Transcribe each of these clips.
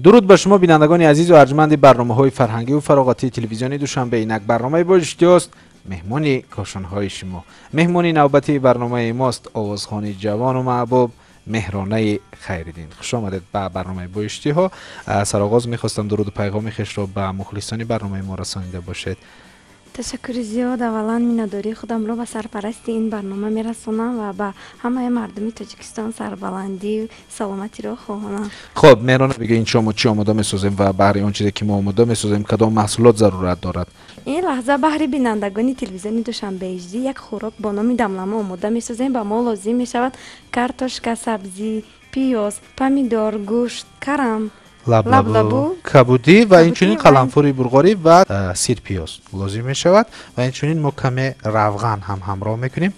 Дуруд ба шумо, бинандагони азизу арҷманди барномаҳои фарҳангиву фароғатии телевизиони Душанбе. Инак барномаи бо иштиҳост, меҳмони кошонҳои шумо. Меҳмони навбатии барномаи мост овозхони ҷавону маҳбуб Меҳронаи Хайриддин. Хуш омадед ба барномаи бо иштиҳо. Сароғоз мехостам дуруду пайғоми хешро ба мухлисони барномаи мо расонида бошед. Ташаккури зиёд. Аввалан миннатдории худамро ба сарпарасти ин барнома мерасонам ва ба ҳамаи мардуми Тоҷикистон сарбаландию саломатиро хоҳонам. Хуб, Меҳрона, бигӯ, ин шом мо чӣ омода месозем ва баҳри он чизе ки мо омода месозем, кадом маҳсулот зарурат дорад? Ин лаҳза баҳри бинандагони телевизиони Душанбе HD як хӯрок бо номи дамлама омода месозем. Ба мо лозим мешавад картошка, сабзӣ, пиёз, помидор, гӯшт, карам, лаблабу, кабудӣ ва инчунин қаламфури бурғорӣ ва сирпиёз лозим мешавад ва инчунин мо каме равған ҳам ҳамроҳ мекунем.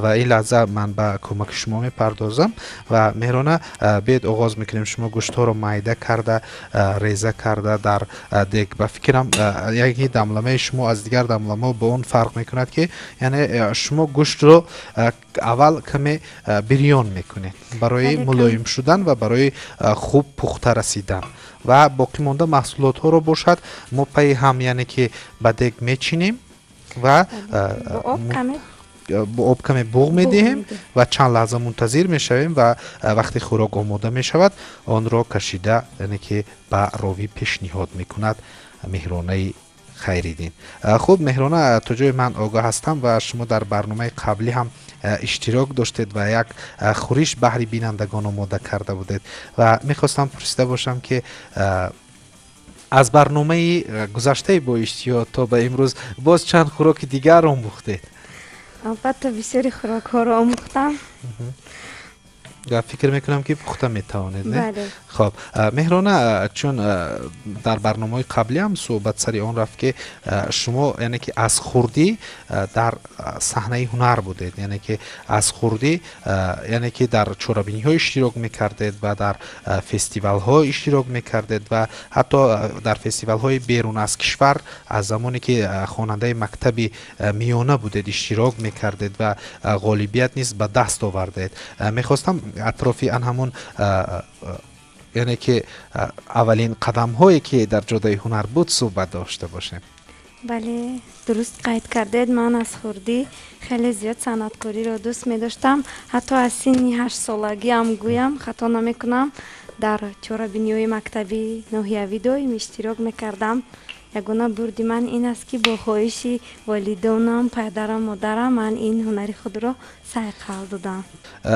Ва ин лаҳза ман ба кӯмаки шумо мепардозам ва, Меҳрона, биед, оғоз мекунем. Шумо гӯштҳоро майда карда, реза карда дар дег. Ба фикрам, яке дамламаи шумо аз дигар дамламаҳо бо он фарқ мекунад, ки яъне шумо гӯштро аввал каме бирён мекунед барои мулоим шудан ва барои хуб пухта расидан ва боқимонда маҳсулотҳоро бошад, мо пайи ҳам, яъне ки ба дег мечинем ва бо об каме буғ медиҳем ва чанд лаҳза мунтазир мешавем ва вақте хӯрок омода мешавад, онро кашида, яъне ки ба ровӣ пешниҳод мекунад Меҳронаи Хайриддин. Хуб, Меҳрона, то ҷое ман огоҳ ҳастам ва шумо дар барномаи қаблӣ ҳам иштирок доштед ва як хӯриш баҳри бинандагон омода карда будед ва мехостам пурсида бошам, ки аз барномаи гузаштаи бо иштиҳо то ба имрӯз боз чанд хӯроки дигар омӯхтед? Албатта, бисёри хӯрокҳоро омӯхтам. Фикр мекунам, ки пухта метавонед, не? Хоб, Меҳрона, чун дар барномаҳои қаблӣ ҳам суҳбат сари он рафт, ки шумо, яъне ки аз хурдӣ дар саҳнаи ҳунар будед, яъне ки аз хурдӣ, яъне ки дар чорабиниҳо иштирок мекардед ва дар фестивалҳо иштирок мекардед ва ҳатто дар фестивалҳои берун аз кишвар аз замоне ки хонандаи мактаби миёна будед, иштирок мекардед ва ғолибият низ ба даст овардед. Мехостам атрофи ан ҳамон, яъне ки аввалин қадамҳое ки дар ҷодаи ҳунар буд, суҳбат дошта бошем. Бале, дуруст қайд кардед. Ман аз хурдӣ хеле зиёд санъаткориро дӯст медоштам. Ҳатто аз синни 8-солагиам гӯям, хато намекунам, дар чорабиниҳои мактабӣ, ноҳиявӣ доим иштирок мекардам. Ягона бурди ман ин аст, ки бо хоҳиши волидонам, падарам, модарам, ман ин ҳунари худро сайқал додам.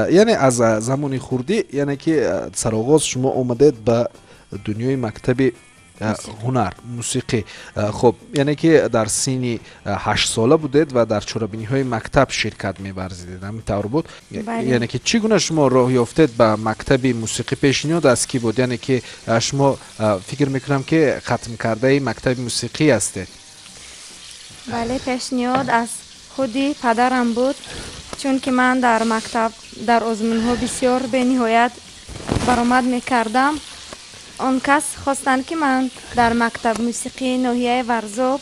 Яъне аз замони хурдӣ, яъне ки сароғоз шумо омадед ба дунёи мактаби ҳунар, мусиқӣ. Хуб, яъне ки дар синни 8-сола будед ва дар чорабиниҳои мактаб ширкат меварзидед, ҳамин тавр буд? Яъне ки чӣ гуна шумо роҳ ёфтед ба мактаби мусиқӣ? Пешниҳод аз кӣ буд? Яъне ки шумо, фикр мекунам, ки хатмкардаи мактаби мусиқӣ ҳастед. Бале, пешниҳод аз худи падарам буд, чунки ман дар мактаб дар озмунҳо бисёр бениҳоят баромад мекардам. Он кас хостанд, ки ман дар мактаб мусиқии ноҳияи Варзоб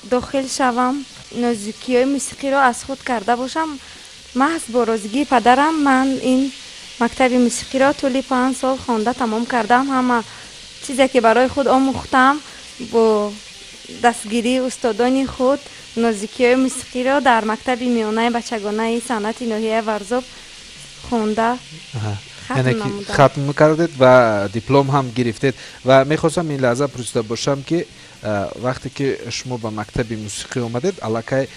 дохил шавам, нозукиҳои мусиқиро аз худ карда бошам. Маҳз бо розигии падарам ман ин мактаби мусиқиро тӯли 5 сол хонда тамом кардам. Ҳама чизе ки барои худ омӯхтам, бо дастгирии устодони худ нозукиҳои мусиқиро дар мактаби миёнаи бачагонаи санъати ноҳияи Варзоб хонда Яъне ки хатм кардед ва диплом ҳам гирифтед. Ва мехостам ин лаҳза пурсида бошам, ки вақте ки шумо ба мактаби мусиқӣ омадед, аллакай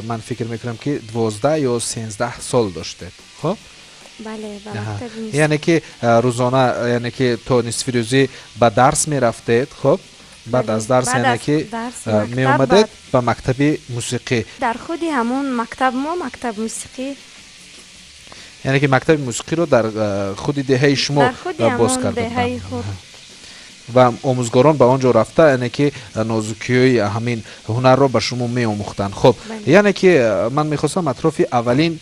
ман фикр мекунам, ки 12 ё 13 сол доштед, хоб? Яъне ки рӯзона, яъне ки то нисфирӯзӣ ба дарс мерафтед, хоб, баъд аз дарс, яъне ки меомадед ба мактаби мусиқӣ. Дар худи ҳамон мактаб мо мактаб мусиқӣ. Яъне ки мактаби мусиқиро дар худи деҳаи шумо боз карда ва омӯзгорон ба он ҷо рафта, яъне ки нозукиҳои ҳамин ҳунарро ба шумо меомӯхтанд. Хуб, яъне ки ман мехостам атрофи аввалин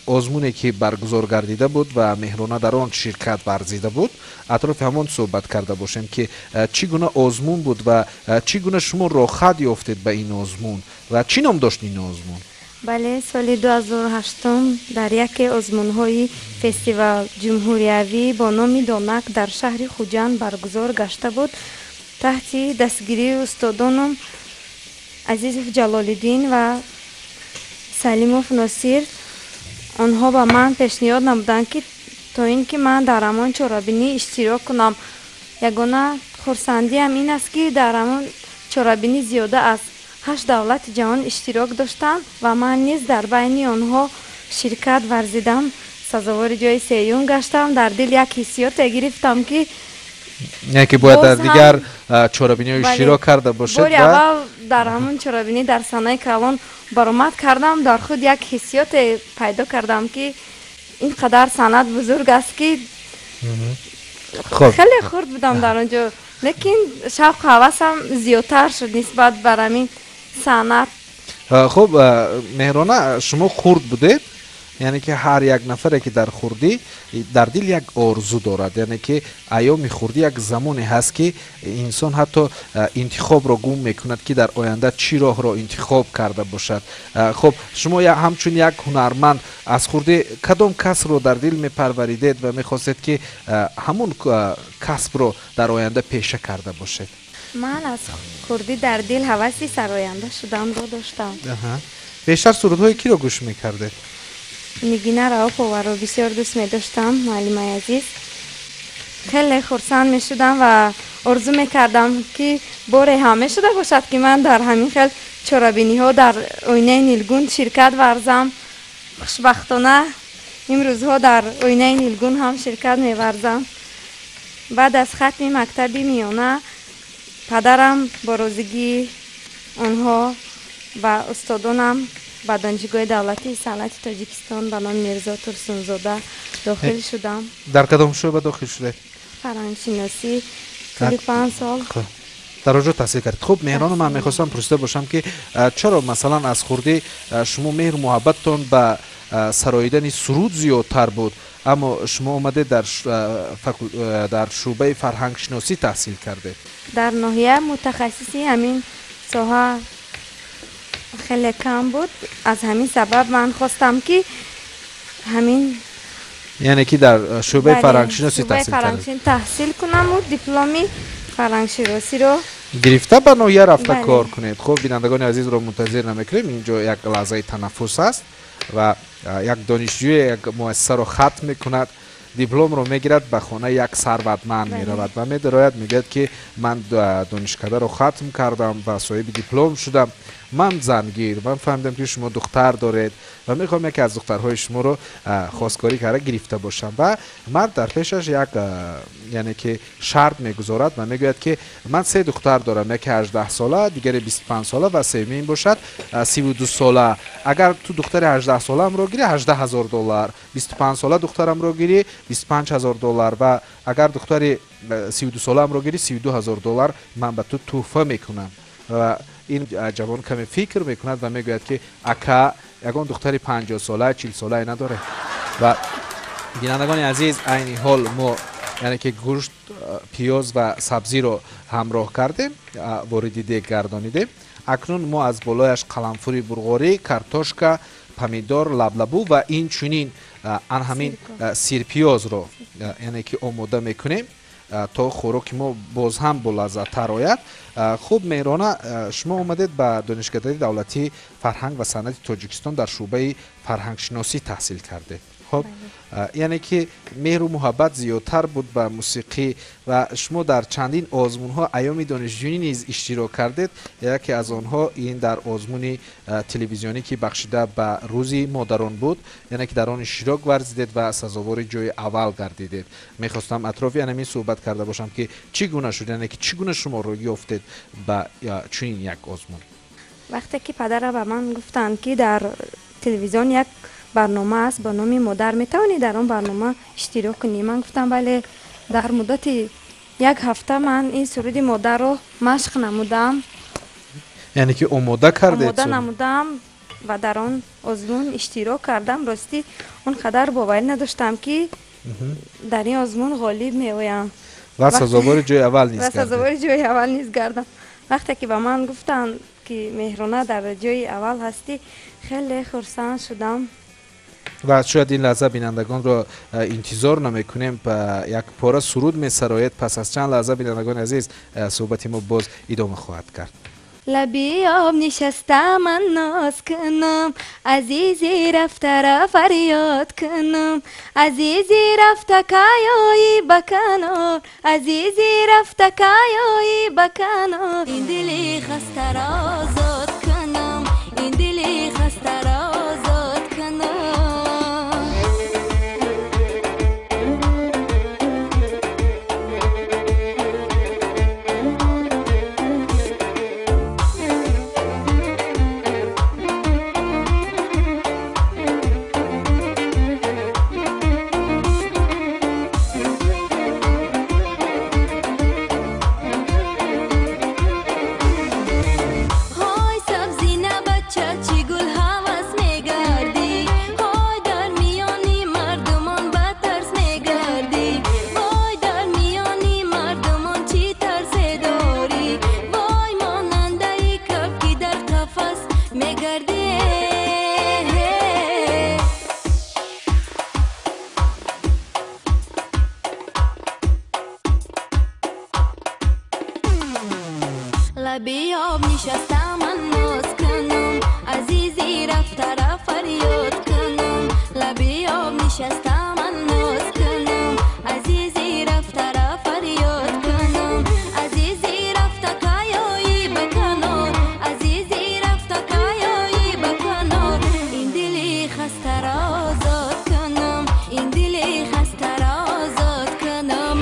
озмуне ки баргузор гардида буд ва Меҳрона дар он ширкат варзида буд, атрофи ҳамон суҳбат карда бошем, ки чӣ гуна озмун буд ва чӣ гуна шумо роҳхат ёфтед ба ин озмун ва чӣ ном дошт ин озмун? Бале, соли 2008 дар яке озмунҳои фестивал ҷумҳуриявӣ бо номи Донак дар шаҳри Хуҷанд баргузор гашта буд. Таҳти дастгирии устодонам Азизов Ҷалолиддин ва Салимов Носир онҳо ба ман пешниҳод намуданд, ки то ин ки ман дар ҳамон чорабинӣ иштирок кунам. Ягона хурсандиам ин аст, ки дар ҳамон чорабинӣ зиёда аз 8 давлати ҷаҳон иштирок доштам ва ман низ дар байни онҳо ширкат варзидам. Сазовори ҷои сеюм гаштам. Дар дил як ҳиссиёте гирифтам, ки яке ки бояд дар дигар чорабиниҳо иштирок карда бошед. Бори аввал дар ҳамон чорабинӣ дар саҳнаи калон баромад кардам. Дар худ як ҳиссиёте пайдо кардам, ки ин қадар санъат бузург аст, ки хеле хурд будам дар он ҷо, лекин шавқу ҳавасам зиёдтар шуд нисбат бар ҳамин санъат. Хуб, Меҳрона, шумо хурд будед, яъне ки ҳар як нафаре ки дар хурдӣ дар дил як орзу дорад, яъне ки айёми хурдӣ як замоне ҳаст, ки инсон ҳатто интихобро гум мекунад, ки дар оянда чӣ роҳро интихоб карда бошад. Хуб, шумо ҳамчун як ҳунарманд аз хурдӣ кадом касбро дар дил мепарваридед ва мехостед, ки ҳамон касбро дар оянда пеша карда бошед? Ман аз хурдӣ дар дил ҳаваси сароянда шуданро доштам. Бештар сурудҳои киро гӯш мекардед? Нигина Раъуфоваро бисёр дӯст медоштам, муаллимаи азиз. Хеле хурсанд мешудам ва орзу мекардам, ки боре ҳам мешуда бошад, ки ман дар ҳамин хел чорабиниҳо дар Оинаи нилгун ширкат варзам. Хушбахтона, имрӯзҳо дар Оинаи нилгун ҳам ширкат меварзам. Баъд аз хатми мактаби миёна падарам бо розигии онҳо ва устодонам ба Донишгоҳи давлатии санъати Тоҷикистон ба номи Мирзо Турсунзода дохил шудам. Дар кадом шӯъба дохил шудед? Фарҳангшиносӣ, тӯли 5 сол. Дар он ҷо таҳсил кардед. Хуб, Меҳрона, ман мехостам пурсида бошам, ки чаро, масалан, аз хурдӣ шумо меҳру муҳаббаттон ба сароидани суруд зиёдтар буд, аммо шумо омадед дар шӯъбаи фарҳангшиносӣ таҳсил кардед? Дар ноҳия мутахассиси ҳамин соҳа хеле кам буд. Аз ҳамин сабаб ман хостам, ки ҳамин Яъне ки дар шӯъбаи фарҳангшиносӣ таҳсил кунаму дипломи фарҳангшиносиро гирифта, ба ноҳия рафта кор кунед. Хуб, бинандагони азизро мунтазир намекунем. Инҷо як лаҳзаи танаффус аст ва як донишҷӯе як муассисаро хатм мекунад, дипломро мегирад, ба хонаи як сарватманд меравад ва медарояд, мегӯяд, ки ман донишкадаро хатм кардам ва соҳиби диплом шудам, ман зангир, ман фаҳмидам, ки шумо духтар доред ва мехоҳам яке аз духтарҳои шуморо хостгорӣ карда гирифта бошам. Ва мард дар пешаш як, яъне ки, шарт мегузорад ва мегӯяд, ки ман се духтар дорам: яке 18-сола, дигаре 25-сола ва сеюмин бошад 32-сола. Агар ту духтари 18-солаамро гирӣ, 18 000 доллар, 25-сола духтарамро гирӣ, 25 000 доллар ва агар духтари 32-солаамро гирӣ, 32 000 доллар ман ба ту тӯҳфа мекунам. Ва ин ҷавон каме фикр мекунад ва мегӯяд, ки ака, ягон духтари 50-сола, 40-солае надоред? Ва бинандагони азиз, айни ҳол мо, яъне ки, гӯшт, пиёз ва сабзиро ҳамроҳ кардем, вориди дег гардонидем. Акнун мо аз болояш қаламфури бурғорӣ, картошка, помидор, лаблабу ва инчунин ан ҳамин сирпиёзро, яъне ки, омода мекунем, то хӯроки мо боз ҳам болаззаттар ояд. Хуб, Меҳрона, шумо омадед, ба Донишкадаи давлатии фарҳанг ва санъати Тоҷикистон дар шӯъбаи фарҳангшиносӣ таҳсил кардед. Хуб, яъне ки меҳру муҳаббат зиёдтар буд ба мусиқӣ ва шумо дар чандин озмунҳо айёми донишҷӯӣ низ иштирок кардед. Яке аз онҳо ин дар озмуни телевизионӣ, ки бахшида ба Рӯзи модарон буд, яъне ки дар он иштирок варзидед ва сазовори ҷои аввал гардидед. Мехостам атрофи анамин суҳбат карда бошам, ки чӣ гуна шуд, яъне ки чӣ гуна шумо рӯй ёфтед ба чунин як озмун? Вақте ки падарам ба ман гуфтанд, ки дар телевизион як барнома аст ба номи «Модар», метавонӣ дар он барнома иштирок кунӣ? Ман гуфтам: бале. Дар муддати як ҳафта ман ин суруди модарро машқ намудам. Яъне ки омода кардед? Омода намудам ва дар он озмун иштирок кардам. Ростӣ, он қадар боварӣ надоштам, ки дар ин озмун ғолиб меоям. Ва сазовори ҷои аввал низ. Ва сазовори ҷои аввал низ гардам. Вақте ки ба ман гуфтанд ки Меҳрона дар ҷои аввал ҳастӣ, хеле хурсанд шудам. Ва шояд ин лаҳза бинандагонро интизор намекунем, як пора суруд месароед. Пас аз чанд лаҳза, бинандагони азиз, суҳбати мо боз идома хоҳад кард. Лаби об нишаста ман ноз кунам, азизи рафтара фарёд кунам, азизи рафта каёи ба канор, азизи рафта каёи ба канор, ин дили хастаро озод кунам, ин дили хастаро озод кунам. Лаби об нишаста ман ноз кунам, азизи рафтара фарёд кунам, лаби об нишаста ман ноз кунам, азизи рафтара фарёд кунам, азизи рафта каёи ба канор, азизи рафта каёи ба канор, ин дили хастаро озод кунам, ин дили хастаро озод кунам.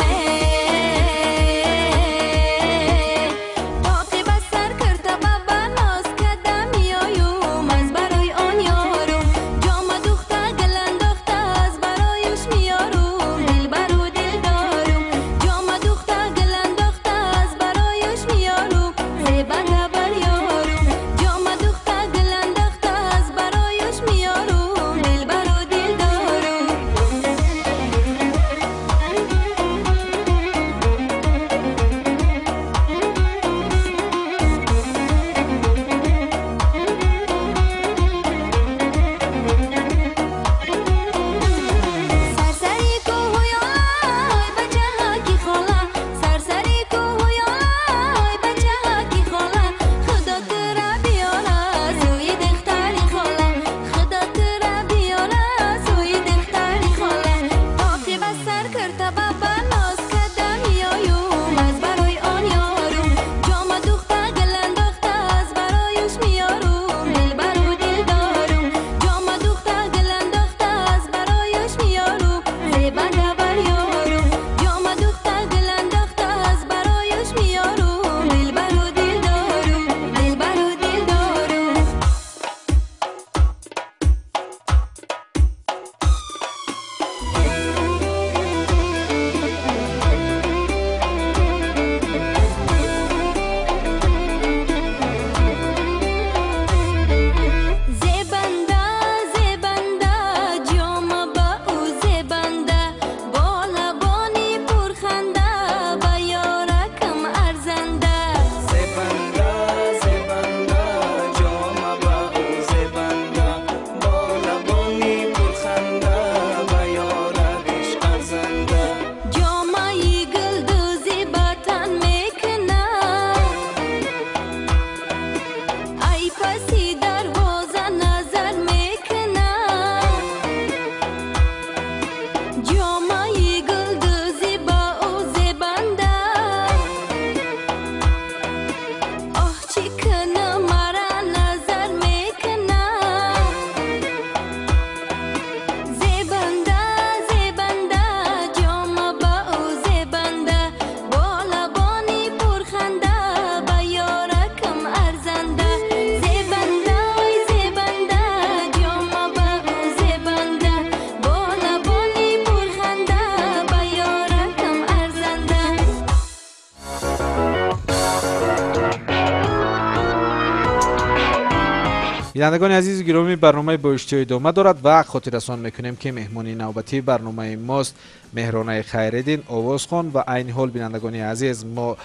Бинандагони азизу гиромӣ, барномаи бо иштиҳо идома дорад ва хотиррасон мекунем, ки меҳмони навбатии барномаи мост Меҳронаи Хайриддин, овозхон. Ва айни ҳол, бинандагони азиз, мо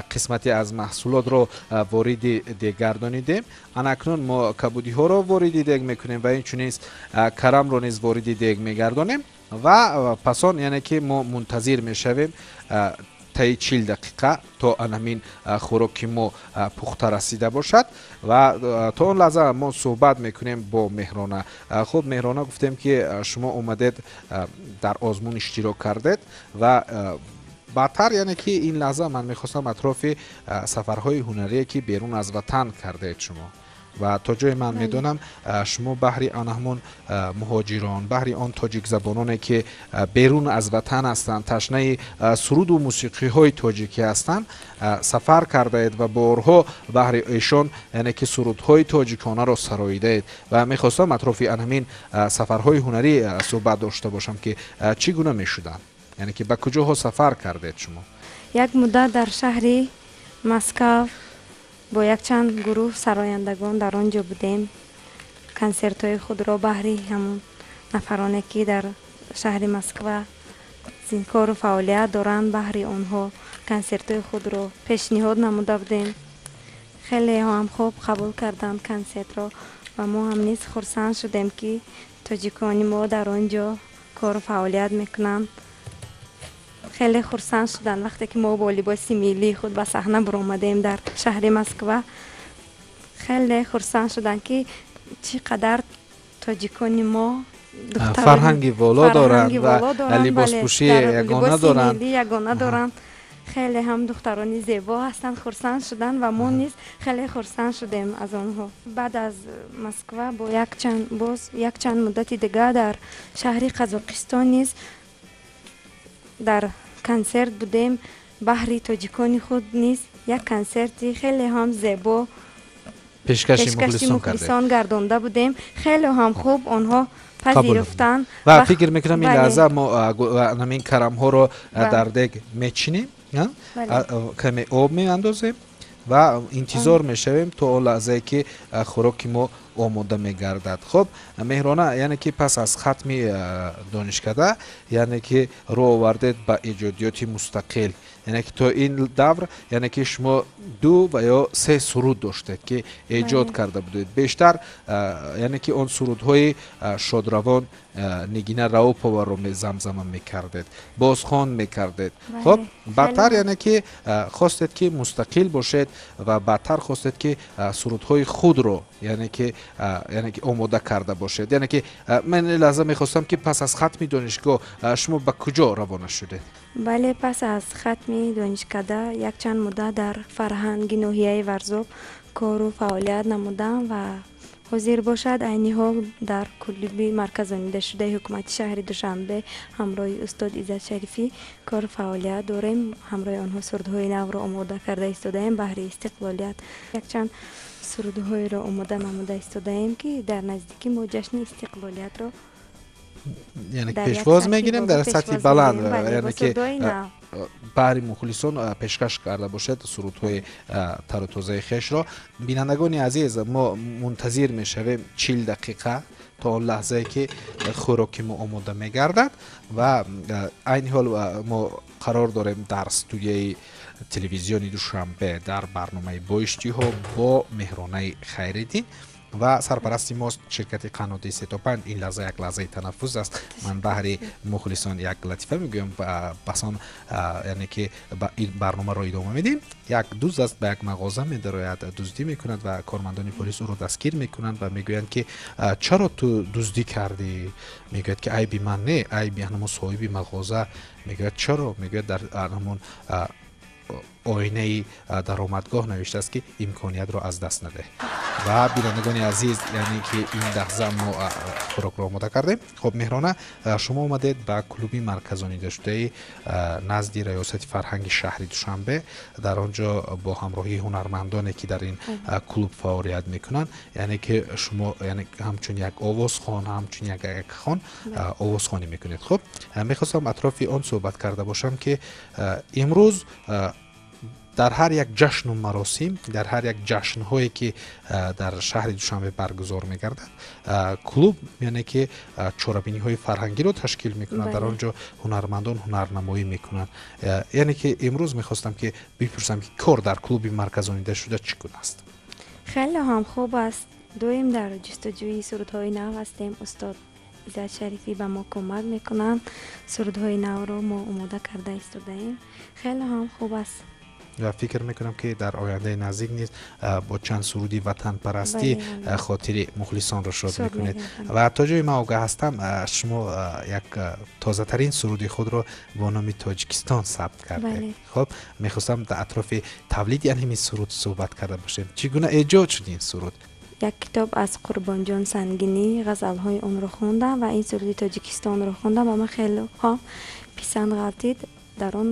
қисмате аз маҳсулотро вориди дег гардонидем. Анакнун мо кабудиҳоро вориди дег мекунем ва инчунин карамро низ вориди дег мегардонем ва пасон, яъне ки мо мунтазир мешавем таи 40 дақиқа, то анамин хӯроки мо пухта расида бошад. Ва то он лаҳза мо суҳбат мекунем бо Меҳрона. Хуб, Меҳрона, гуфтем, ки шумо омадед, дар озмун иштирок кардед ва баъдтар, яъне ки ин лаҳза ман мехостам атрофи сафарҳои ҳунарие, ки берун аз ватан кардаед шумо, ва то ҷое ман медонам, шумо баҳри ан ҳамон муҳоҷирон, баҳри он тоҷикзабононе, ки берун аз ватан ҳастанд, ташнаи суруду мусиқиҳои тоҷикӣ ҳастанд, сафар кардаед ва борҳо баҳри эшон, яъне ки сурудҳои тоҷиконаро сароидаед. Ва мехостам атрофи анҳамин сафарҳои ҳунарӣ суҳбат дошта бошам, ки чӣ гуна мешуданд, яъне ки ба куҷоҳо сафар кардед шумо? Як муддат дар шаҳри Москав бо якчанд гурӯҳ сарояндагон дар он ҷо будем. Консертҳои худро баҳри ҳамон нафароне, ки дар шаҳри Москва кору фаъолият доранд, баҳри онҳо консертҳои худро пешниҳод намуда будем. Хеле ҳам хуб қабул карданд консертро ва мо ҳам низ хурсанд шудем, ки тоҷикони мо дар он ҷо кору фаъолият мекунанд. Хеле хурсанд шуданд, вақте ки мо бо либоси миллии худ ба саҳна баромадем дар шаҳри Москва. Хеле хурсанд шуданд, ки чӣ қадар тоҷикони мо фарҳанги воло доранд ва либоспӯшии ягона доранд. Ягона доранд, хеле ҳам духтарони зебо ҳастанд. Хурсанд шуданд ва мо низ хеле хурсанд шудем аз онҳо. Баъд аз Москва бо якчанд боз якчанд муддати дигар дар шаҳри Қазоқистон низ дар консерт будем. Баҳри тоҷикони худ низ як консерти хеле ҳам зебо пешкаши мухлисон гардонда будем. Хеле ҳам хуб онҳо пазируфтанд. Ва фикр мекунам, ин лаҳза мо ҳамин карамҳоро дар дег мечинем, каме об меандозем ва интизор мешавем то он лаҳзае, ки хӯроки мо омода мегардад. Хуб, Меҳрона, яъне ки пас аз хатми донишкада, яъне ки рӯ овардед ба эҷодиёти мустақил. Яъне ки то ин давр, яъне ки шумо ду ва ё се суруд доштед, ки эҷод карда будед, бештар, яъне ки он сурудҳои шодравон Нигина Раупованро замзама мекардед, бозхон мекардед. Хуб, баъдтар, яъне ки хостед, ки мустақил бошед, ва баъдтар хостед, ки сурудҳои худро, яъне ки омода карда бошед. Яъне ки ман ин лаҳза мехостам, ки пас аз хатми донишгоҳ шумо ба куҷо равона шудед? Бале, пас аз хатми донишкада якчанд муддат дар фарҳанги ноҳияи Варзоб кору фаъолият намудам ва ҳозир бошад, айни ҳол дар клуби марказонидашудаи ҳукумати шаҳри Душанбе ҳамроҳи устод Иззат Шарифӣ кору фаъолият дорем. Ҳамроҳи онҳо сурудҳои навро омода карда истодаем. Баҳри истиқлолият якчанд сурудҳоеро омода намуда истодаем, ки дар наздикӣ мо ҷашни истиқлолиятро яъне пешвоз мегирем дар сатҳи баланд, яъне ки баҳри мухлисон пешкаш карда бошед сурудҳои тару тозаи хешро. Бинандагони азиз, мо мунтазир мешавем 40 дақиқа, то он лаҳзае, ки хӯроки мо омода мегардад. Ва айни ҳол мо қарор дорем дар студияи телевизиони Душанбе дар барномаи бо иштиҳо бо Меҳронаи Хайриддин ва сарпарасти мост ширкати қаннодии Сетопанҷ. Ин лаҳза як лаҳзаи танаффус аст. Ман баҳри мухлисон як латифа мегӯям, пасон, яъне ки барномаро идома медиҳем. Як дузд аст, ба як мағоза медарояд, дуздӣ мекунад ва кормандони полис ӯро дастгир мекунанд ва мегӯянд, ки чаро ту дуздӣ кардӣ? Мегӯяд, ки айби ман не, айби ҳамон соҳиби мағоза. Мегӯяд, чаро? Мегӯяд, дар ҳамон оинаи даромадгоҳ навиштааст, ки имкониятро аз даст надеҳ. Ва бинандагони азиз, яъне ки ин лаҳза мо хӯрокро омода кардем. Хуб, Меҳрона, шумо омадед ба клуби марказонидашудаи назди раёсати фарҳанги шаҳри Душанбе. Дар он ҷо бо ҳамроҳии ҳунармандоне, ки дар ин клуб фаъолият мекунанд, яъне ки шумо, яъне ҳамчун як овозхон, ҳамчун як хон овозхонӣ мекунед. Хуб, мехостам атрофи он суҳбат карда бошам, ки имрӯз Дар ҳар як ҷашну маросим, дар ҳар як ҷашнҳое ки дар шаҳри Душанбе баргузор мегардад, клуб яъне ки чорабиниҳои фарҳангиро ташкил мекунад, дар он ҷо ҳунармандон ҳунарнамоӣ мекунанд. Яъне ки имрӯз мехостам ки бипурсам ки кор дар клуби марказонида шуда чӣ гуна аст? Хеле ҳам хуб аст. Доим дар ҷустуҷӯи сурудҳои нав ҳастем. Устод Иззат Шарифӣ ба мо кӯмак мекунанд. Сурудҳои навро мо омода карда истодаем. Хеле ҳам хуб аст. Ва фикр мекунам ки дар ояндаи наздик низ бо чанд суруди ватанпарастӣ хотири мухлисонро шод мекунед. Ва то ҷои ман огаҳ ҳастам, шумо як тозатарин суруди худро бо номи Тоҷикистон сабт кардед. Хуб, мехостам дар атрофи тавлиди ҳамин суруд суҳбат карда бошем. Чӣ гуна эҷод шуд ин суруд? Як китоб аз Қурбонҷон Сангинӣ, ғазалҳои онро хондам ва ин суруди Тоҷикистонро хондам ва ман хеле писанд ғалтид. Дар он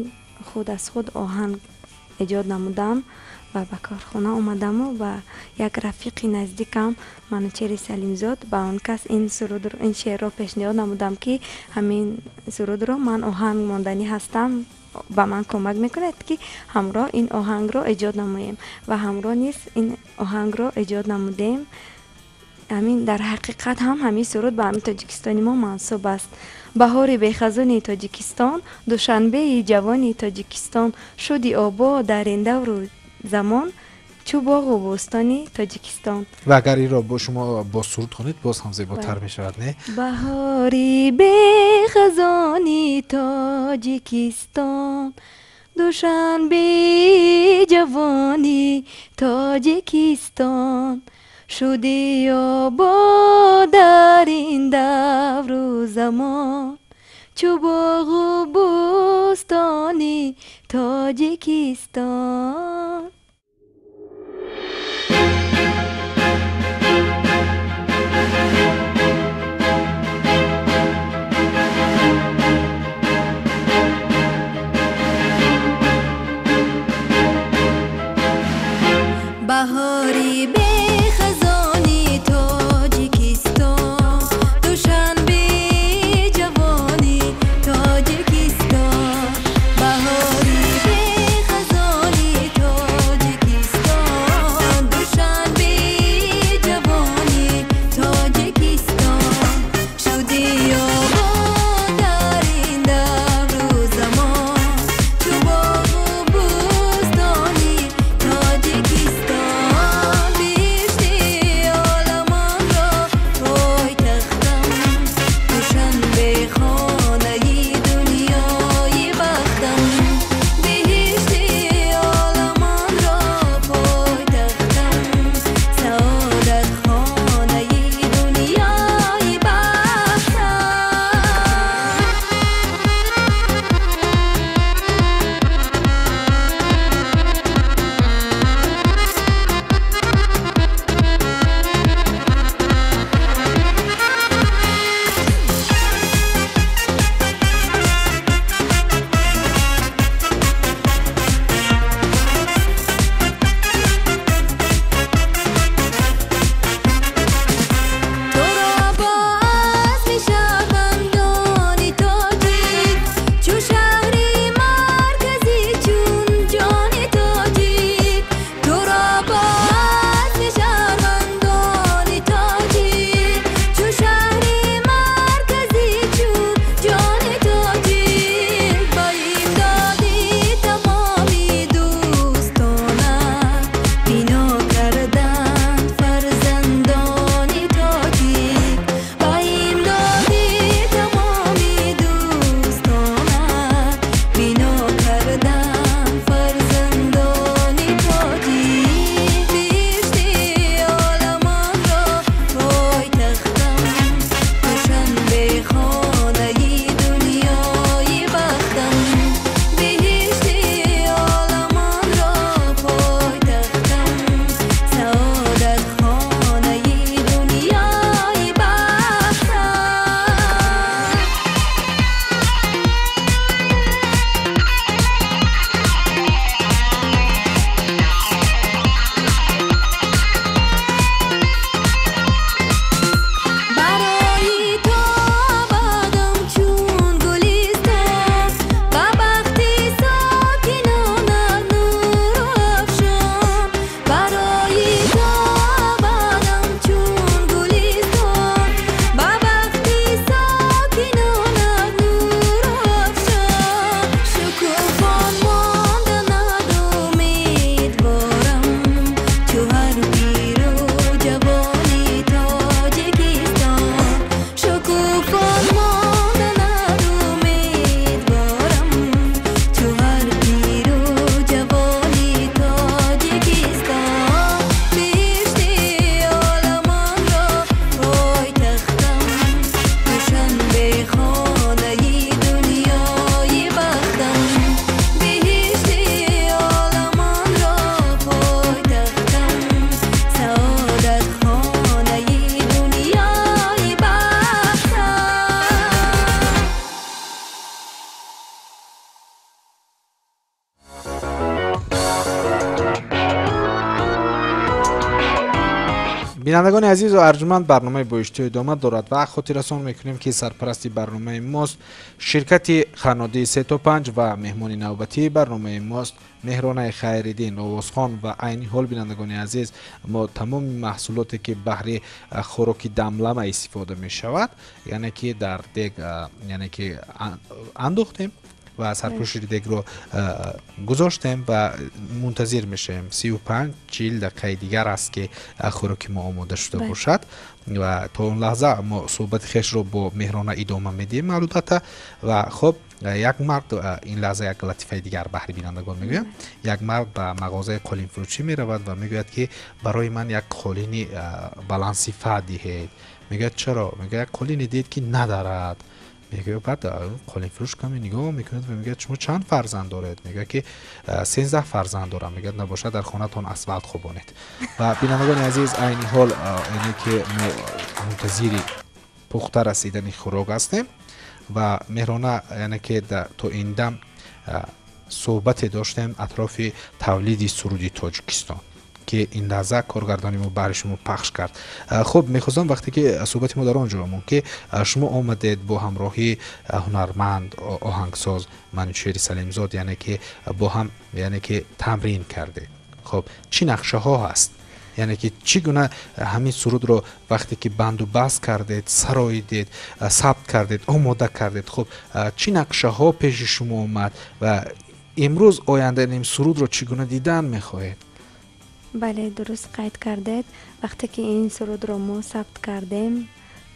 худ аз худ оҳанг эҷод намудам ва ба корхона омадаму ба як рафиқи наздикам Манучери Салимзод, ба он кас ин сурудро, ин шеърро пешниҳод намудам ки ҳамин сурудро ман оҳанг монданӣ ҳастам, ба ман кӯмак мекунад ки ҳамроҳ ин оҳангро эҷод намоем ва ҳамроҳ низ ин оҳангро эҷод намудем. Ҳамин дар ҳақиқат ҳам ҳамин суруд ба ҳамин Тоҷикистони мо мансуб аст. Баҳори бехазони Тоҷикистон, Душанбеи ҷавони Тоҷикистон, шуди обод дар ин давру замон, чӯ боғу бӯстони Тоҷикистон. Ва агар инро бо шумо бо суруд хонед, боз ҳам зеботар мешавад, не? Баҳори бехазони Тоҷикистон, Душанбеи ҷавони Тоҷикистон, шуди обод дар ин давру замон, чӯ боғу бӯстони Тоҷикистон. Баҳори бехазони Тоҷикистон, Душанбеи ҷавони Тоҷикистон, баҳори бехазони Тоҷикистон, Душанбеи ҷавони Тоҷикистон, шуди обод дар ин давру замон, чӯ боғу бӯстони Тоҷикистон. Бинандагони азизу арҷуманд, барномаи бо иштиҳо идома дорад ва хотиррасон мекунем, ки сарпарасти барномаи мост ширкати ханодии 3 то 5 ва меҳмони навбатии барномаи мост Меҳронаи Хайриддин, овозхон. Ва айни ҳол, бинандагони азиз, мо тамоми маҳсулоте, ки баҳри хӯроки дамлама истифода мешавад, яъне ки дар дег, яъне ки андохтем ва сарпӯши дегро гузоштем ва мунтазир мешавем. 35-40 дақиқаи дигар аст, ки хӯроки мо омода шуда бошад ва то он лаҳза мо суҳбати хешро бо Меҳрона идома медиҳем, албатта. Ва хуб, як мард, ин лаҳза як латифаи дигар баҳри бинандагон мегӯям. Як мард ба мағозаи қолинфурӯшӣ меравад ва мегӯяд, ки барои ман як қолини баландсифат диҳед. Мегӯяд: чаро? Мегӯяд: як қолине диҳед, ки надарад. Мегӯяд. Баъд қолинфурӯш каме нигоҳ мекунад ва мегӯяд: шумо чанд фарзанд доред? Мегӯяд, ки 13 фарзанд дорам. Мегӯяд: набошад, дар хонатон асфалт хобонед. Ва бинандагони азиз, айни ҳол, яъне ки мо мунтазири пухта расидани хӯрок ҳастем ва Меҳрона, яъне ки то ин дам суҳбате доштем атрофи тавлиди суруди Тоҷикистон, ки ин лаҳза коргардони мо баҳри шумо пахш кард. Хуб, мехостам, вақте ки суҳбати мо дар он ҷо монд, ки шумо омадед бо ҳамроҳии ҳунарманд, оҳангсоз Манучери Салимзод, яъне ки бо ҳам, яъне ки тамрин кардед. Хуб, чӣ нақшаҳо ҳаст, яъне ки чӣ гуна ҳамин сурудро, вақте ки банду баст кардед, сароидед, сабт кардед, омода кардед, хуб, чӣ нақшаҳо пеши шумо омад ва имрӯз ояндаи ин сурудро чӣ гуна дидан мехоҳед? Бале, дуруст қайд кардед. Вақте ки ин сурудро мо сабт кардем,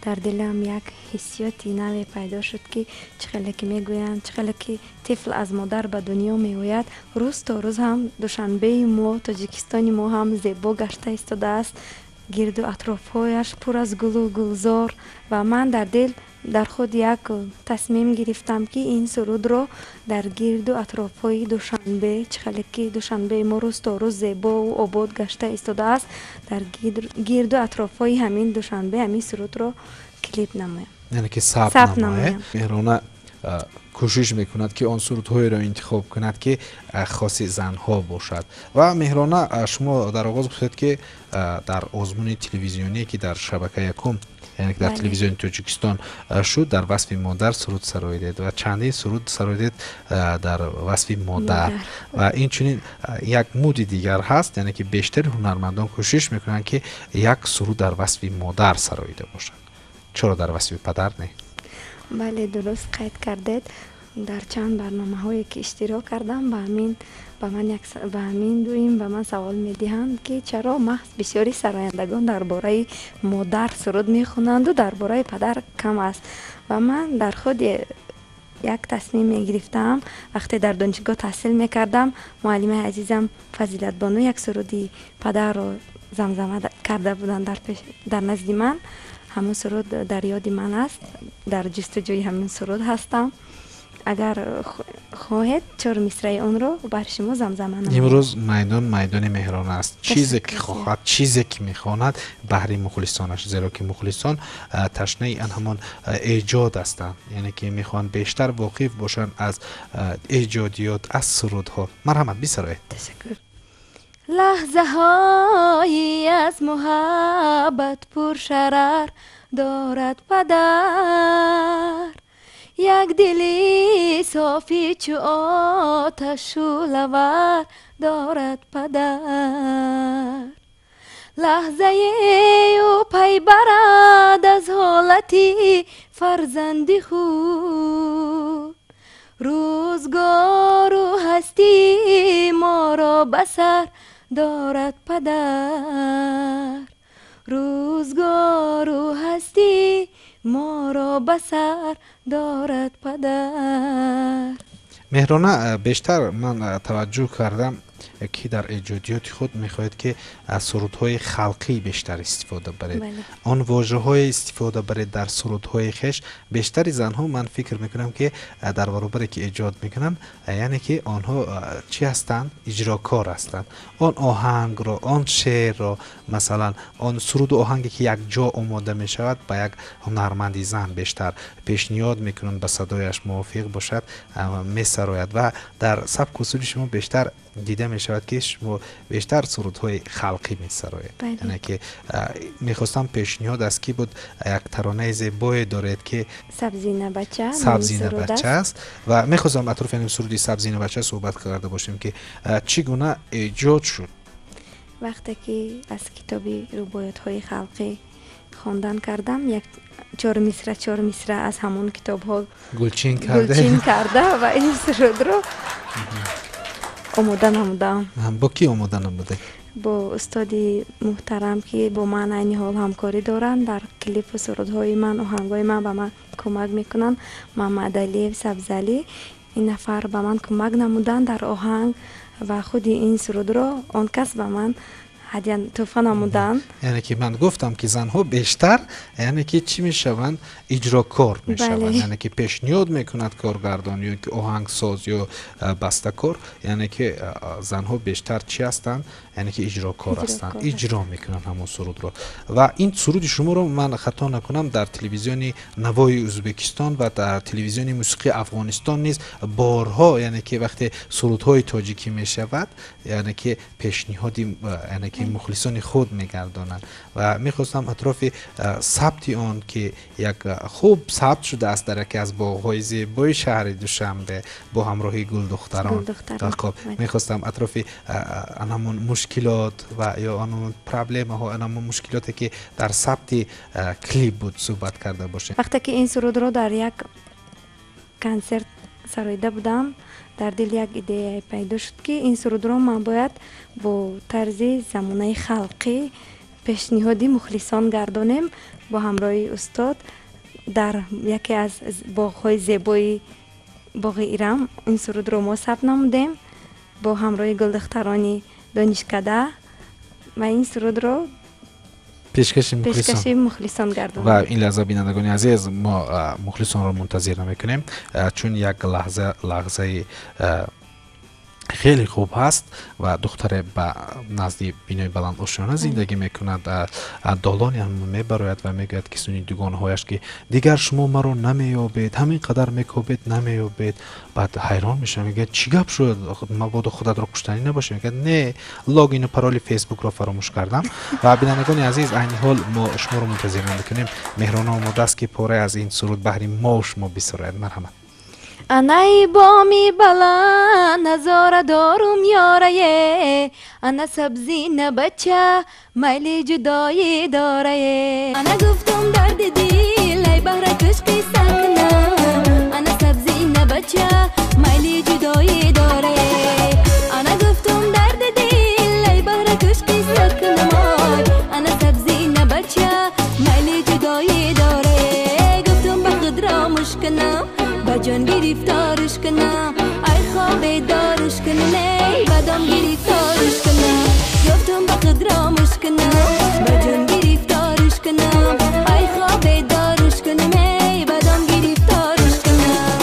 дар дилам як ҳиссиёти наве пайдо шуд, ки чӣ хеле ки мегӯянд, чӣ хеле ки тифл аз модар ба дунё меояд, рӯз то рӯз ҳам Душанбеи мо, Тоҷикистони мо ҳам зебо гашта истодааст, гирду атрофҳояш пур аз гулу гулзор. Ва ман дар дил, дар худ як тасмим гирифтам, ки ин сурудро дар гирду атрофҳои Душанбе, чӣ хеле ки Душанбеи мо рӯз то рӯз зебову обод гашта истодааст, дар гирду атрофҳои ҳамин Душанбе ҳамин сурудро клип намоям. Яъне ки сабт намоед. Меҳрона кӯшиш мекунад, ки он сурудҳоеро интихоб кунад, ки хоси занҳо бошад. Ва Меҳрона, шумо дар оғоз гуфтед, ки дар озмуни телевизионие, ки дар шабака якум, яъне ки дар Телевизиони Тоҷикистон шуд, дар васфи модар суруд сароидед ва чандин суруд сароидед дар васфи модар. Ва инчунин як муди дигар ҳаст, яъне ки бештари ҳунармандон кӯшиш мекунанд, ки як суруд дар васфи модар сароида бошанд. Чаро дар васфи падар не? Бале, дуруст қайд кардед. Дар чанд барномаҳое ки иштирок кардам, ба ман ба ҳамин дуюм ба ман савол медиҳанд, ки чаро маҳз бисёри сарояндагон дар бораи модар суруд мехонанду дар бораи падар кам аст. Ва ман дар худ як тасмим мегирифтам. Вақте дар донишгоҳ таҳсил мекардам, муаллимаи азизам Фазилатбону як суруди падарро замзама карда буданд дар назди ман. Ҳамон суруд дар ёди ман аст, дар ҷустуҷӯи ҳамин суруд ҳастам. Агар хоҳед, чор мисраи онро бар шумо замзама намоям. Имрӯз майдон майдони Меҳрона аст. Чизе ки хоҳад, чизе ки мехонад баҳри мухлисонаш, зеро ки мухлисон ташнаи ан ҳамон эҷод ҳастанд, яъне ки мехоҳанд бештар воқиф бошанд аз эҷодиёт, аз сурудҳо. Марҳамат, бисароед. Ташаккур. Лаҳзаҳои аз муҳаббат пуршарар дорад падар, як дили софӣ чу оташ шӯълавар дорад падар. Лаҳзае ӯ пай барад аз ҳолати фарзанди худ, рӯзгору ҳастии моро ба сар дорад падар, рӯзгору ҳастии моро ба сар дорад падар. Меҳрона, бештар ман таваҷҷӯҳ кардам, ки дар эҷодиёти худ мехоҳед, ки аз сурудҳои халқӣ бештар истифода баред, он вожаҳое истифода баред дар сурудҳои хеш. Бештари занҳо, ман фикр мекунам, ки дар баробаре ки эҷод мекунанд, яъне ки онҳо чӣ ҳастанд? Иҷрокор ҳастанд. Он оҳангро, он шеърро, масалан, он суруду оҳанге, ки якҷо омода мешавад, ба як ҳунарманди зан бештар пешниҳод мекунанд, ба садояш мувофиқ бошад, месарояд. Ва дар сабку услуби шумо бештар Дида мешавад, ки шумо бештар сурудҳои халқӣ месароед. Яъне ки мехостам пешниҳод аз кӣ буд, як таронаи зебое доред, ки Сабзина бача. Сабзина бача аст, ва мехостам атрофи ин суруди Сабзина бача суҳбат карда бошем, ки чӣ гуна эҷод шуд. Вақте ки аз китоби рубоятҳои халқӣ хондан кардам, як чор мисра аз ҳамон китобҳо гулчин карда, гулчин карда ва ин сурудро омода намудам. Бо кӣ омода намудед? Бо устоди муҳтарам, ки бо ман айни ҳол ҳамкорӣ доранд дар клипу сурудҳои ман, оҳангҳои ман ба ман кӯмак мекунанд, Мамадалиев Сабзалӣ. Ин нафар ба ман кӯмак намуданд дар оҳанг ва худи ин сурудро он кас ба ман ҳадя, тӯҳфа намуданд. Яъне ки ман гуфтам, ки занҳо бештар, яъне ки чӣ мешаванд, иҷрокор мешаванд. Яъне ки пешниҳод мекунад коргардон ё ки оҳангсоз ё бастакор, яъне ки занҳо бештар чӣ ҳастанд, яъне ки иҷрокор ҳастанд, иҷро мекунанд ҳамон сурудро. Ва ин суруди шуморо, ман хато накунам, дар телевизиони Навои Ӯзбекистон ва дар телевизиони мусиқии Афғонистон низ борҳо, яъне ки вақте сурудҳои тоҷикӣ мешавад, яъне ки пешниҳоди, яъне ки мухлисони худ мегардонанд. Ва мехостам атрофи сабти он, ки як хуб сабт шудааст дар яке аз боғҳои зебои шаҳри Душанбе бо ҳамроҳии гулдухтарон. Хоб, мехостам атрофи анамон мушкилот ва ё анамон проблемаҳо, анамон мушкилоте, ки дар сабти клип буд, суҳбат карда бошем. Вақте ки ин сурудро дар як консерт сароида будам, дар дил як идея пайдо шуд, ки ин сурудро ман бояд бо тарзи замонаи халқӣ пешниҳоди мухлисон гардонем. Бо ҳамроҳии устод дар яке аз боғҳои зебои боғи Ирам ин сурудро мо сабт намудем бо ҳамроҳии гулдухтарони донишкада ва ин сурудро пешкаши мухлисон гардонем. Ва ин лаҳза, бинандагони азиз, мо мухлисонро мунтазир намекунем, чун як лаҳза, лаҳзаи хеле хуб ҳаст ва духтаре ба назди бинои баландошёна зиндагӣ мекунад, долони ҳам мебарояд ва мегӯяд, ки суни дугонҳояш, ки дигар шумо маро намеёбед, ҳамин қадар мекобед, намеёбед. Баъд ҳайрон мешавад, мегӯяд: «Чӣ гап шуд? Мабодо худатро куштанӣ набошӣ?» Мегӯяд: «Не, логину пароли Фейсбукро фаромӯш кардам». Ва бинандагони азиз, айни ҳол мо шуморо мунтазир намекунем. Меҳрона омода аст, ки порае аз ин суруд баҳри мо шумо бисарояд. Марҳамат. Анаи боми баланд назора дорум ёрае, ана сабзина бача майли ҷудоӣ дорае. Ана гуфтум дарди дил, ай баҳра куш қисса кунам, ана сабзина бача майли ҷудоӣ дорае. Ана гуфтум дарди дил, ай баҳра куш қисса кунам, ой, ана сабзина бача майли ҷудоӣ дорае. Гуфтум ба худро муш кунам, ба ҷон гирифторш кунам, ай хобе дорш кунам, эй бадом гирифторш кунам. Гуфтум ба худро муш кунам, ба ҷон гирифторш кунам, ай хобе дорш кунам, эй бадом гирифторш кунам.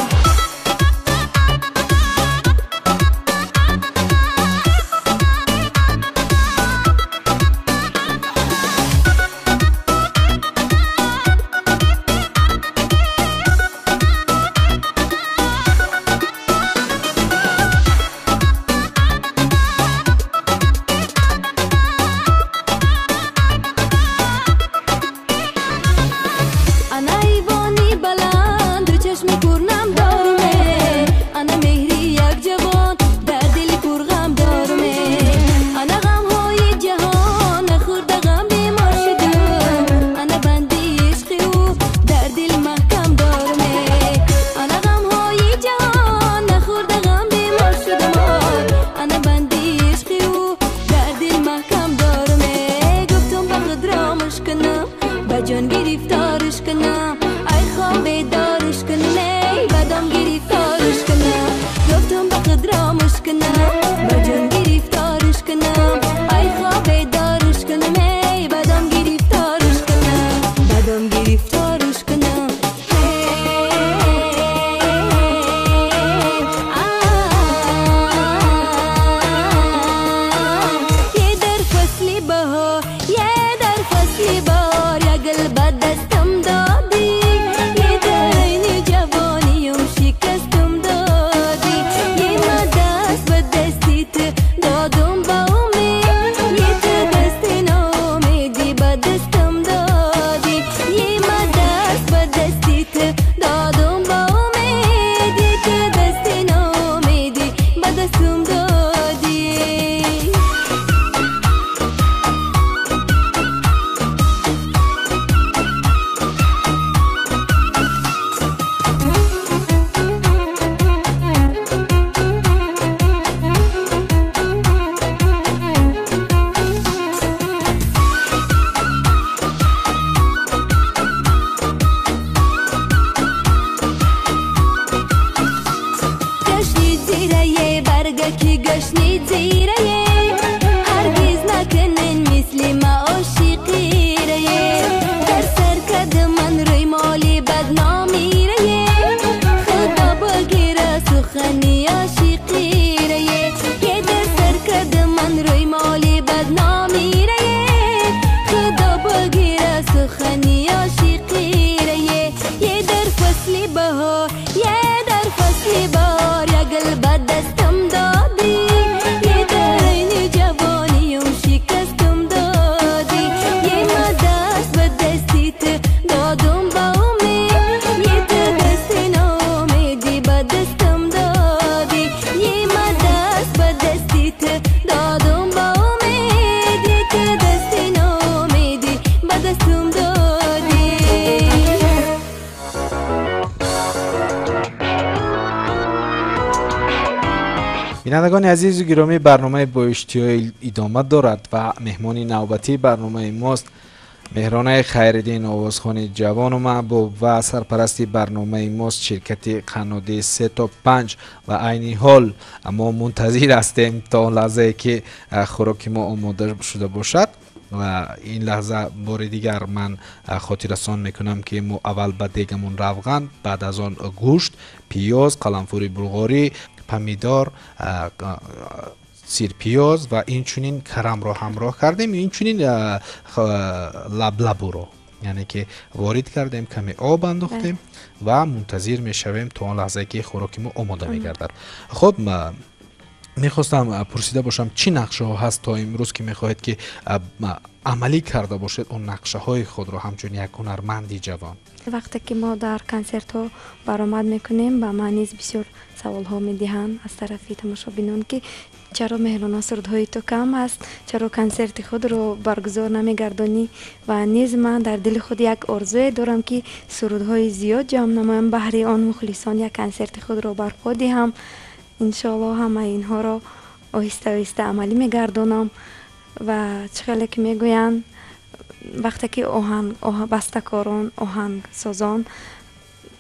Бинандагони азизу гиромӣ, барномаи бо иштиҳо идома дорад ва меҳмони навбатии барномаи мост Меҳронаи Хайриддин, овозхони ҷавону маҳбуб ва сарпарасти барномаи мост ширкати қаннодии 3 то 5. Ва айни ҳол мо мунтазир ҳастем то он лаҳзае ки хӯроки мо омода шуда бошад. Ва ин лаҳза бори дигар ман хотиррасон мекунам, ки мо аввал ба дегамон равған, баъд аз он гӯшт, пиёз, қаламфури булғорӣ, помидор, сирпиёз ва инчунин карамро ҳамроҳ кардем, инчунин лаблабуро, яъне ки ворид кардем, каме об андохтем ва мунтазир мешавем то он лаҳзае ки хӯроки мо омода мегардад. Хуб, мехостам пурсида бошам, чӣ нақшаҳо ҳаст то имрӯз, ки мехоҳед, ки амалӣ карда бошед он нақшаҳои худро ҳамчун як ҳунарманди ҷавон? Вақте ки мо дар консертҳо баромад мекунем, ба ман низ бисёр саволҳо медиҳанд аз тарафи тамошобинон, ки чаро, Меҳрона, сурудҳои ту кам аст, чаро консерти худро баргузор намегардонӣ? Ва низ ман дар дили худ як орзуе дорам, ки сурудҳои зиёд ҷамъ намоям, баҳри он мухлисон як консерти худро барпо диҳам. Иншоалло, ҳамаи инҳоро оҳиста оҳиста амалӣ мегардонам. Ва чӣ хеле ки мегӯянд, вақте ки бастакорон, оҳангсозон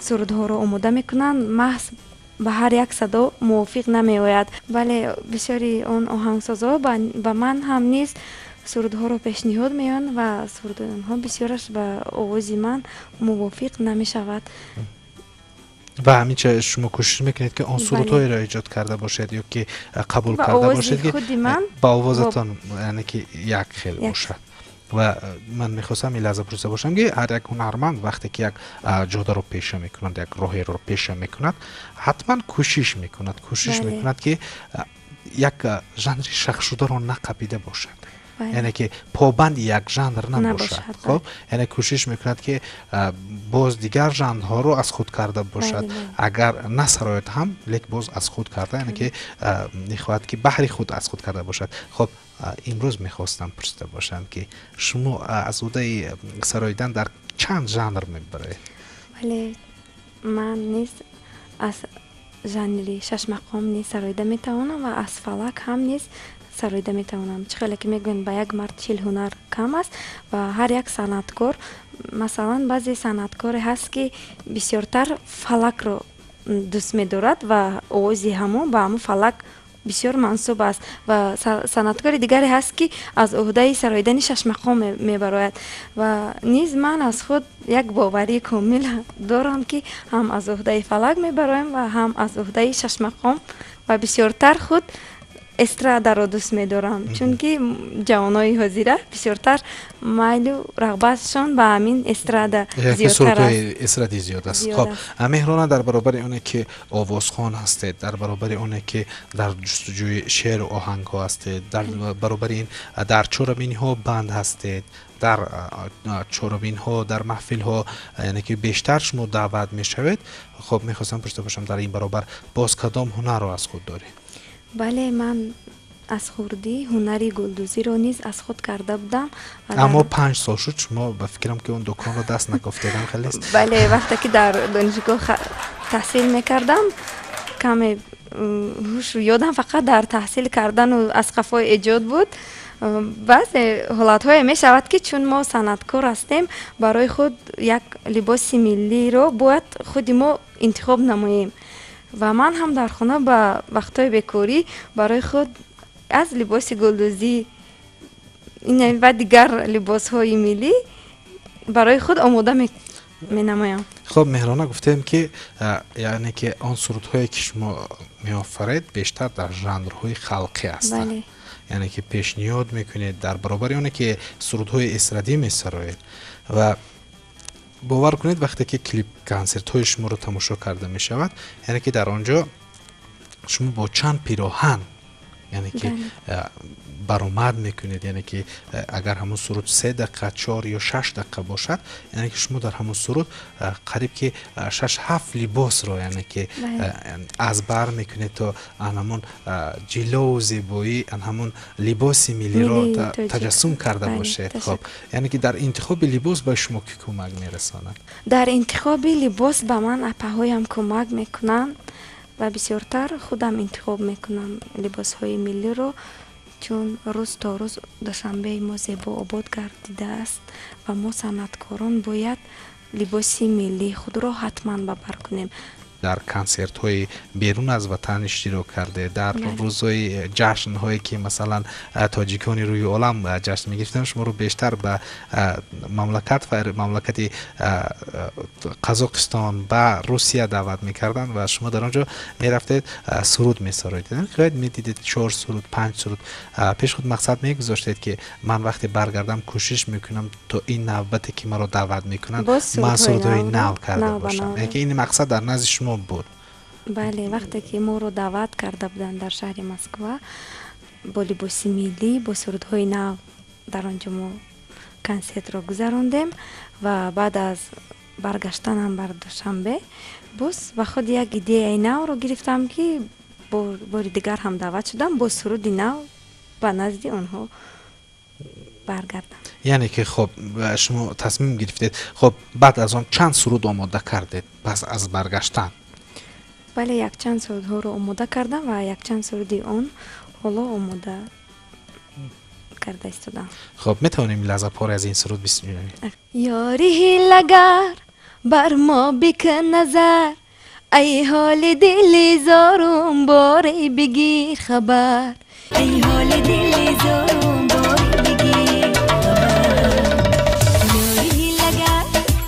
сурудҳоро омода мекунанд, маҳз ба ҳар як садо мувофиқ намеояд. Бале, бисёри он оҳангсозҳо ба ман ҳам низ сурудҳоро пешниҳод меоянд ва суруди онҳо бисёраш ба овози ман мувофиқ намешавад. Ва ҳаминча шумо кӯшиш мекунед, ки он сурудҳоеро эҷод карда бошед ё ки қабул карда бошед, ки ба овозатон, яъне ки як хел бошад. Ва ман мехостам ин лаҳза пурсида бошам, ки ҳар як ҳунарманд вақте ки як ҷодаро пеша мекунад, як роҳеро пеша мекунад, ҳатман кӯшиш мекунад, ки як жанри шахсшударо нақабида бошад, яъне ки побанди як жанр набошад. Хоб, яъне кӯшиш мекунад, ки боз дигар жанрҳоро аз худ карда бошад, агар насарояд ҳам, лек боз аз худ карда, яъне ки мехоҳад, ки баҳри худ аз худ карда бошад. Хоб, имрӯз мехостам пурсида бошам, ки шумо аз уҳдаи сароидан дар чанд жанр мебароед? Бале, ман низ аз жанри шашмақом низ сароида метавонам ва аз фалак ҳам низ сароида метавонам. Чӣ хеле ки мегӯянд, ба як мард 40 ҳунар кам аст. Ва ҳар як санъаткор, масалан, баъзе санъаткоре ҳаст, ки бисёртар фалакро дӯст медорад ва овози ҳамон ба ҳамон фалак бисёр мансуб аст, ва санъаткори дигаре ҳаст, ки аз уҳдаи сароидани шашмақом мебарояд. Ва низ ман аз худ як боварии комил дорам, ки ҳам аз уҳдаи фалак мебароям ва ҳам аз уҳдаи шашмақом. Ва бисёртар худ эстрадаро дӯст медорам, чунки ҷавонои ҳозира бисёртар майлу рағбатшон ба ҳамин эстрада зиёдтар аст. Эстрадӣ зиёд аст. Хоб, Меҳрона, дар баробари оне ки овозхон ҳастед, дар баробари оне ки дар ҷустуҷӯи шеъру оҳангҳо ҳастед, дар баробари ин дар чорабиниҳо банд ҳастед, дар чорабинҳо, дар маҳфилҳо, яъне ки бештар шумо даъват мешавед. Хоб, мехостам пурсида бошам, дар ин баробар боз кадом ҳунарро аз худ доред? Бале, ман аз хурдӣ ҳунари гулдӯзиро низ аз худ карда будам. Аммо 5 сол шуд, шумо ба фикрам, ки он дуконро даст накофтедам, хеле нест? Бале, вақте ки дар донишгоҳ таҳсил мекардам, каме ҳушу ёдам фақат дар таҳсил кардану аз қафои эҷод буд. Баъзе ҳолатҳое мешавад, ки чун мо санъаткор ҳастем, барои худ як либоси миллиро бояд худи мо интихоб намоем. Ва ман ҳам дар хона ба вақтҳои бекорӣ барои худ аз либоси гулдӯзӣ ва дигар либосҳои миллӣ барои худ омода менамоям. Хуб, Меҳрона, гуфтем, ки яъне ки он сурудҳое ки шумо меофаред, бештар дар жанрҳои халқӣ ҳастанд, яъне ки пешниҳод мекунед дар баробари оне ки сурудҳои эстрадӣ месароед. Ва бовар кунед, вақте ки клип консертҳои шуморо тамошо карда мешавад, яъне ки дар он ҷо шумо бо чанд пироҳан, яъне ки баромад мекунед. Яъне ки агар ҳамон суруд 3 дақиқа, 4 ё 6 дақиқа бошад, яъне ки шумо дар ҳамон суруд қариб ки шаш ҳафт либосро, яъне ки аз бар мекунед, то ан ҳамон ҷилову зебоӣ, ан ҳамон либоси миллиро таҷассум карда бошед. Хоб, яъне ки дар интихоби либос ба шумо кӣ кӯмак мерасонад? Дар интихоби либос ба ман апаҳоям кӯмак мекунанд. Ва бисёртар худам интихоб мекунам либосҳои миллиро, чун рӯз то рӯз Душанбеи мо зебо обод гардидааст ва мо санъаткорон бояд либоси миллии худро ҳатман ба бар кунем. Дар консертҳои берун аз ватан иштирок карде, дар рӯзҳои ҷашнҳое ки масалан тоҷикони рӯи олам ҷашн мегирифтанд, шуморо бештар ба мамлакат ва мамлакати Қазоқистон, ба Русия даъват мекарданд ва шумо дар он ҷо мерафтед, суруд месароидед. Қояд медидед чор суруд, панҷ суруд пеш худ мақсад мегузоштед, ки ман вақте баргардам кӯшиш мекунам то ин навбате ки маро даъват мекунанд, ман сурудҳои нав карда бошам. Яъне ки ин мақсад дар назди шумо буд. Бале, вақте ки моро даъват карда буданд дар шаҳри Москва бо либоси миллӣ, бо сурудҳои нав, дар он ҷо мо консертро гузарондем ва баъд аз баргаштанам бар Душанбе боз ба худ як идеяи навро гирифтам, ки бори дигар ҳам даъват шудам, бо суруди нав ба назди онҳо баргардам. Яъне ки хоб шумо тасмим гирифтед. Хоб, баъд аз он чанд суруд омода кардед пас аз баргаштан? Бале, якчанд сурудҳоро омода кардам ва якчанд суруди он ҳоло омода карда истодам. Хоб, метавонем лаҳза пора аз ин суруд бишунавем? Ёри ҳилагар, бар мо бикун назар, ай ҳоли дили зорум боре бигир хабар, ай ҳоли дили зорум боре бигир хабар. Ёри ҳилагар,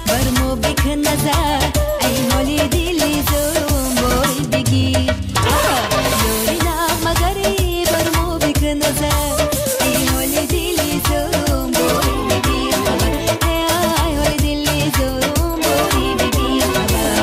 бар мо бикун назар, ай ҳоли дили зорум боре бигир хабар. Ёри нағмагари, бар мо бикун назар, ай ҳоли дили зорум боре бигир хабар, ай ҳоли дили зорум боре бигир хабар.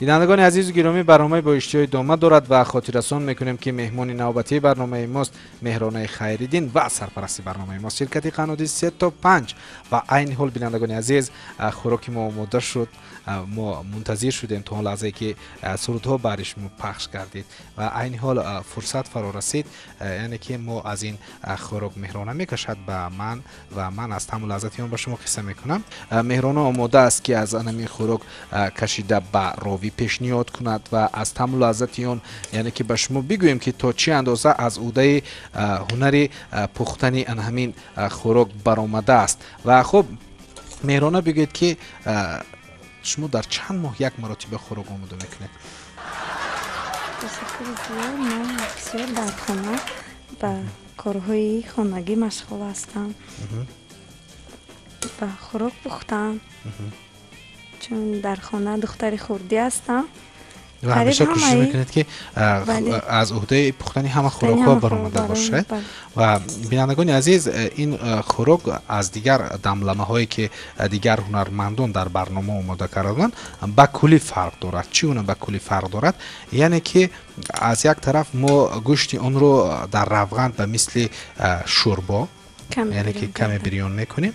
Бинандагони азизу гиромӣ, барномаи бо иштиҳо идома дорад ва хотиррасон мекунем, ки меҳмони навбатии барномаи мост Меҳронаи Хайриддин ва сарпарасти барномаи мост ширкати қаннодӣ 3 то 5. Ва айни ҳол, бинандагони азиз, хӯроки мо омода шуд. Мо мунтазир шудем то он лаҳзае, ки сурудҳо баҳри шумо пахш гардид, ва айни ҳол фурсат фаро расид, яъне ки мо аз ин хӯрок Меҳрона мекашад ба ман ва ман аз таъму лаззати он ба шумо қисса мекунам. Меҳрона омода аст, ки аз ҳамин хӯрок кашида ба ровӣ пешниҳод кунад ва аз таъму лаззати он, яъне ки ба шумо бигӯем, ки то чӣ андоза аз ӯҳдаи ҳунари пухтани ҳамин хӯрок баромадааст. Ва хуб, Меҳрона, бигӯед, ки шумо дар чанд моҳ як маротиба хӯрок омода мекунед? Ташаккури зиёд. Ман бисёр дар хона ба корҳои хонагӣ машғул ҳастам, ба хӯрок пухтан, чун дар хона духтари хурдӣ ҳастам. Ва ҳамеша кӯшиш мекунед, ки аз ӯҳдаи пухтани ҳама хӯрокҳо баромада бошед. Ва бинандагони азиз, ин хӯрок аз дигар дамламаҳое, ки дигар ҳунармандон дар барнома омода карданд, ба куллӣ фарқ дорад. Чӣ гуна ба куллӣ фарқ дорад? Яъне ки аз як тараф мо гӯшти онро дар равған ба мисли шӯрбо, яъне ки каме бирён мекунем,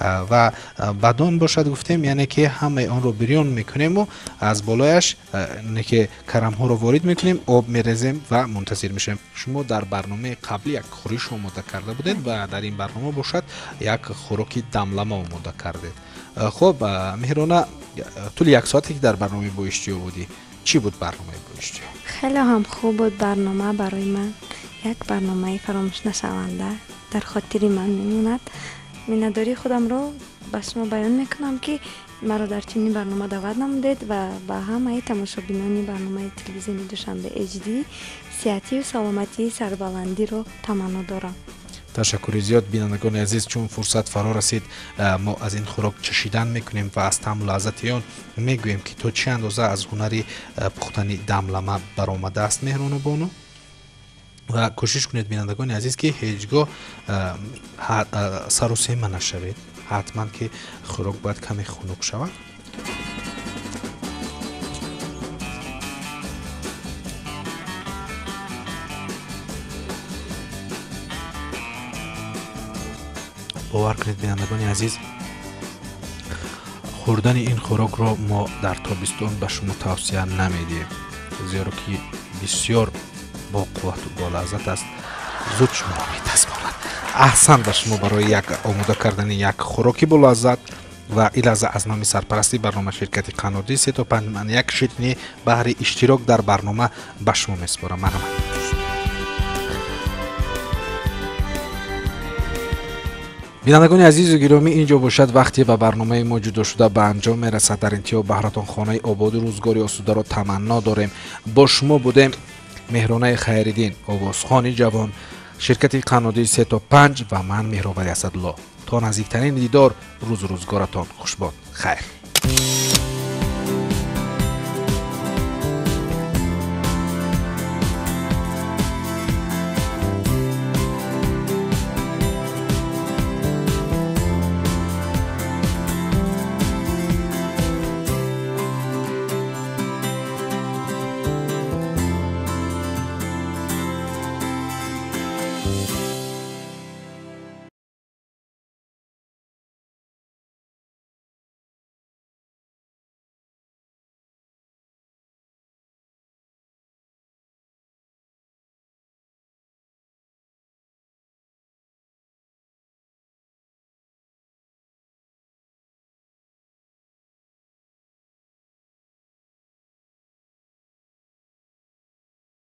ва баъдон бошад, гуфтем, яъне ки ҳамаи онро бирён мекунему аз болояш, яъне ки карамҳоро ворид мекунем, об мерезем ва мунтазир мешавем. Шумо дар барномаи қаблӣ як хӯриш омода карда будед ва дар ин барнома бошад як хӯроки дамлама омода кардед. Хуб, Меҳрона, тӯли як соате, ки дар барномаи бо иштиҳо будӣ, чӣ буд барномаи бо иштиҳо? Хеле ҳам хуб буд барнома. Барои ман як барномаи фаромӯшнашаванда дар хотири ман мемонад. Миннатдории худамро ба шумо баён мекунам, ки маро дар чунин барнома даъват намудед, ва ба ҳамаи тамошобинони барномаи телевизиони Душанбе HD сиҳатию саломатии сарбаландиро таманно дорам. Ташаккури зиёд. Бинандагони азиз, чун фурсат фаро расид, мо аз ин хӯрок чашидан мекунем ва аз таъму лаззати он мегӯем, ки то чӣ андоза аз ҳунари пухтани дамлама баромадааст Меҳрону бону. Ва кӯшиш кунед, бинандагони азиз, ки ҳеҷ гоҳ сарусема нашавед. Ҳатман ки хӯрок бояд каме хунук шавад. Бовар кунед, бинандагони азиз, хӯрдани ин хӯрокро мо дар тобистон ба шумо тавсия намедиҳем, зеро ки бисёр бо қуввату бо лаззат аст, зуд шуморо метасмонад. Аҳсан ба шумо барои як омода кардани як хӯроки болаззат. Ва ин лаҳза аз номи сарпарасти барнома ширкати қаннодӣ 3 то 5 ман як ширинӣ баҳри иштирок дар барнома ба шумо месупорам. Марҳамат. Бинандагони азизу гиромӣ, ин ҷо бошад вақте ба барномаи мо ҷудо шуда ба анҷом мерасад. Дар интиҳо баҳратон хонаи ободу рӯзгори осударо таманно дорем. Бо шумо будем Меҳронаи Хайриддин, овозхони ҷавон, ширкати қаннодии 3 то 5 ва ман Меҳровари Асадулло. То наздиктарин дидор, рӯзу рӯзгоратон хушбод. Хайр.